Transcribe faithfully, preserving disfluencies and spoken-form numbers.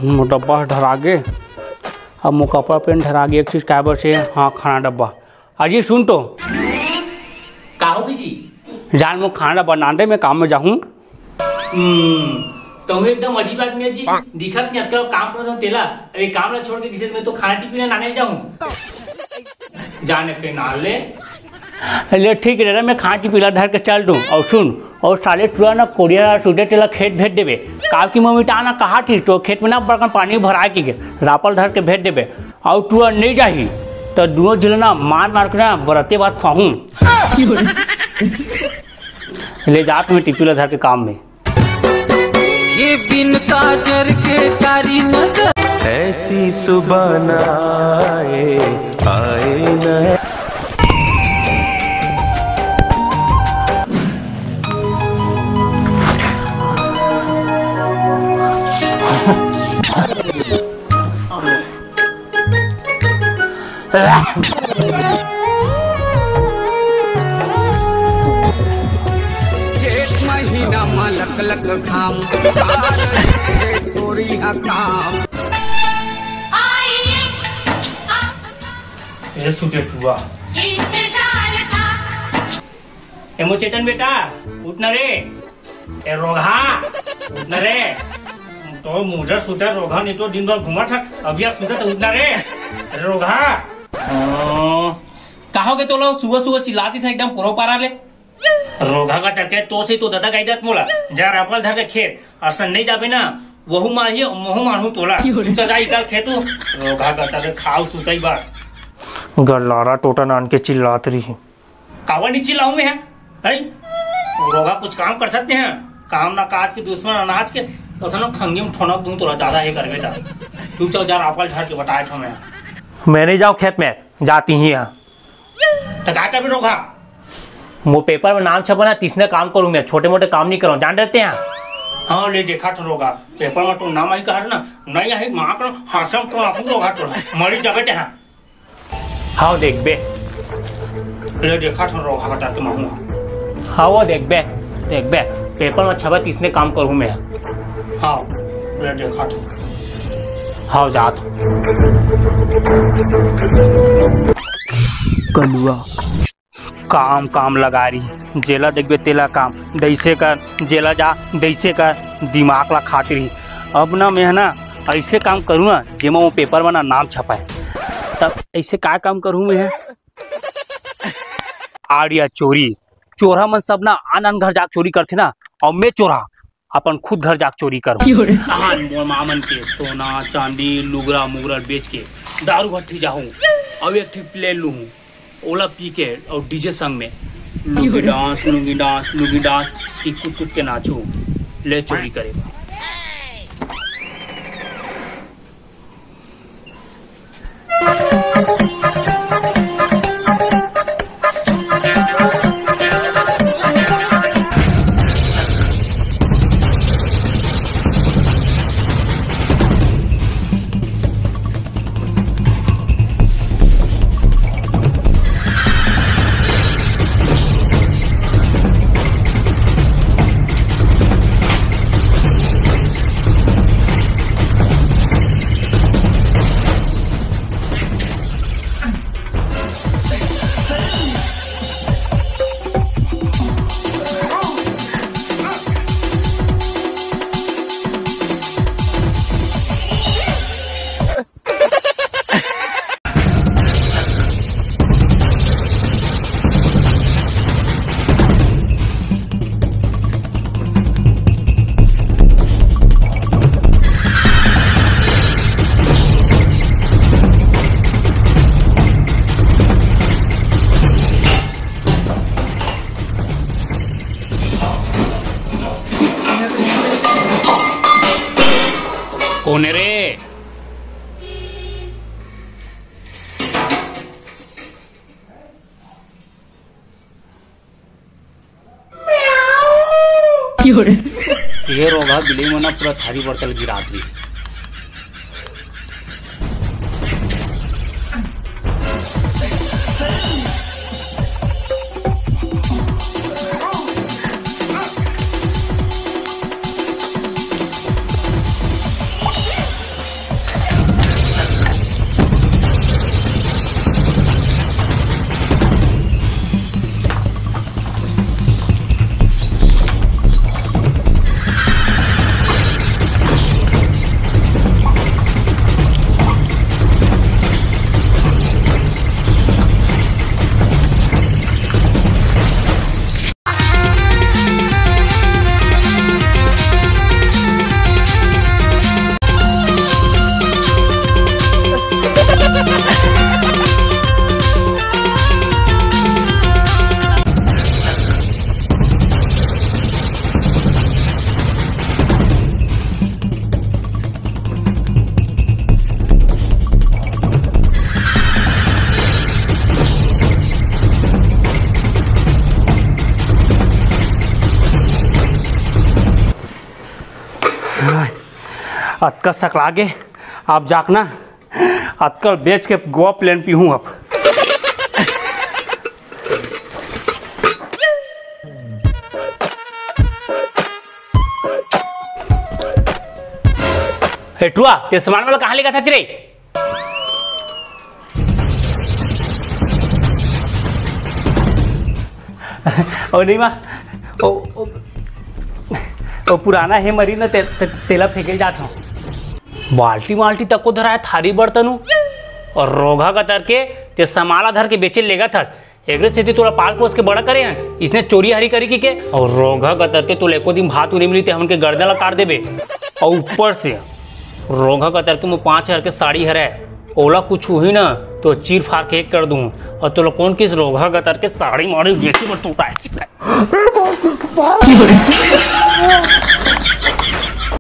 मोर डब्बा ह धरा गे। अब मोर कपड़ा पेंट धरा गे, एक चीज काय बर से, हाँ, खाना डब्बा। अजी सुन तो। का होगे जी? जान मोर खाना बना दे, मैं काम में जाहूँ। हम्म, तहूँ एकदम अजीब आदमी हे जी। दिखत नहीं, अब तो काम करत हूँ तेला। अबे काम ला छोड़ के किसी मैं तो खाना टिफिन लाने जाहूँ। जाने के नाल ले। ले ठीक हे रे, मैं खांची पीला धर के चल दूं। अउ सुन, अउ साले टुरा ना कोरिया ला सुते तेला खेत भेज देबे। काबर कि मम्मी टाना कहा थी तो खेत में ना बड़कन पानी भरा के गे, रापल धर के भेज देबे। अउ टुरा नहीं जाही तो दुनों झिलना मार मार के ना बरते बात खाहूं। ले जात मैं टिपी ला धर के काम में। ये बिन काजर के कारी नजर। ऐसी सुबह ना आए, आए ना। जेठ महीना म लक लक घाम, आ रही से तोरी ह काम। ए सुते टुरा। ए मो चेतन बेटा, उठ ना रे। ए रोगहा, उठ ना रे। तो मुझे सुते रोगहा, नहीं तो दिन भर घूमत है। अब यार सुते तो उठ ना रे। रोगहा। ओ, का होगे तोला सुबह सुबह चिल्लाती था एकदम पुरो पारा ले। रोगहा का टरके तो से तो दादा गाई दत मोला। जा रापल धर के खेत, असन नहीं जाबे ना, वहू मारही, महू मारहूँ तोला। चुपचाप जा इकाल खेत, रोगहा का टरके खाऊ सुतई बस। गलारा टोटा नान के चिल्लात रही। काबर नहीं चिल्लाऊं मैं, हैं? हैं? रोगहा कुछ काम कर सकते हैं? काम ना काज के दुश्मन अनाज के, तो असनो खंगी में ठोनक दूं तोला ज्यादा हे करबे त। चुपचाप जा रापल झाड़ के बताए ठो मैं। मैं नहीं जाऊं खेत में, जाती ही है। तो का करबे रोगहा? वो पेपर में नाम छपना, तिसने काम करूं मैं, छोटे मोटे काम नहीं करूं, जान देते हैं। हाँ, ले देखा तो रोगहा, पेपर में तो नाम आई कहा ना, नहीं आई माँ का हासम तो आपू रोगहा तो मरी जाबे ते हैं। हाव देखबे। ले देखा थो रोगहा कटा के महू। हाव वो देखबे, देखबे। पेपर में छपे तिसने काम करूँ मैं। हाव, ले देखा थो। हाव जात। कलुआ। काम, काम लगा रही। जेला देखबे तेला काम। जैसे कर, जेला जा, जैसे कर, दिमाग ला खात रही। अब ना मैं है ना, ऐसे काम करूँ ना, जेमा वो पेपर में ना नाम छपाए। तब ऐसे का काम करूँ मैं? आड़िया चोरी। चोरहा मन सब ना आन आन घर जाके चोरी करथे ना, अउ मैं चोरहा अपन खुद घर जाके चोरी करूँ। आन मोर मामन के सोना, चांदी, लुगरा, मुगरा बेच के दारू भट्ठी जाहूँ, अउ एक ठी प्लेन लूहूँ। ओला पी के अउ डीजे संग में lungi dance, lungi dance, lungi dance की कूद कूद के नाचू। ले चोरी करे। कोन ए रे? ये रोगहा बिलई मन पूरा थारी बर्तन गिरात रही। अतका सकला गे, अब जाके ना अतका ल बेच के गोवा प्लेन पीहूं अब। ए टुआ, तें सामान वाला कहाँ लेगथस रे? ओ नहीं माँ, ओ, ओ, ओ पुराना हे मरी न ते, ते, तेला फेंके जात हूँ। बाल्टी वाल्टी तको धराए, थारी बर्तन हूँ। अउ रोगहा गतर के तें सामान ला धर के बेचे लेगथस। एकरे सेती तोला पाल पोस के बड़ा करे हन, इसने चोरी हारी करी कहिके। अउ रोगहा गतर के तोला एको दिन भात नइ मिलही ते हमन के गर्दन ला काट देबे। अउ ऊपर से रोगहा गतर के मोर पाँच हजार के साड़ी हरय, ओला कुछ होही ना तो चीर फार के एक कर दूं। अउ तोला कोन किस रोगहा गतर के साड़ी माड़ी बेचे बर तोरा ऐसी